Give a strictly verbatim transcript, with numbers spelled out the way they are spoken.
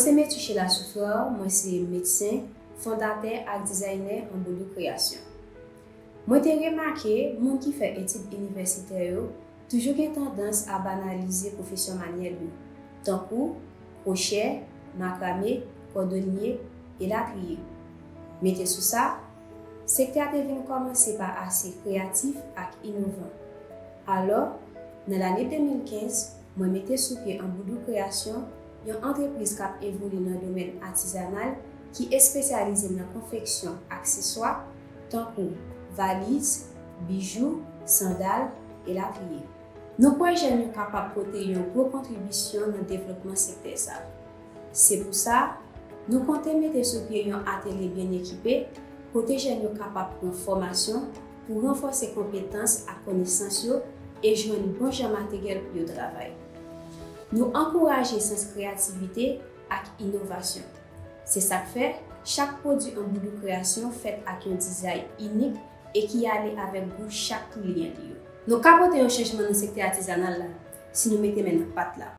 Se Metuchela Souffrard, mwen se medsen, fondatè ak dizaynè Anboudou Création. Mwen te remake moun ki fè etid inivèsitè yo toujou gen tandans a banalize pwofesyon manyèl yo, tankou kwochè, makrame, kòdonye, elatriye. Mete sou sa, sektè a te vin kòmanse pa ase kreyatif ak inovan. Alò, nan lane de mil kenz, mwen mete sou pye Anboudou Création, yon antrepriz k ap evolye nan domèn atizanal ki espesyalize nan konfeksyon akseswa, tankou valiz, bijou, sandal, elatriye. Nou kwè jèn yo kapab pote yon gwo kontribisyon nan devlopman sektè sa a. Se pou sa, nou konte mete sou pye yon atelye byen ekipe kote jèn yo kapab pran fòmasyon pou ranfòse konpetans ak konesans yo e jwenn bon jan materyèl pou yo travay. Nou ankouraje sans kreyativite ak inovasyon. Se sa k fè, chak pwodui Anboudou Création fèt ak yon dizay inik e ki ale avèk gou chak kliyan li yo. Nou ka pote yon chanjman nan sektè atizanal la si nou mete men nan pat la.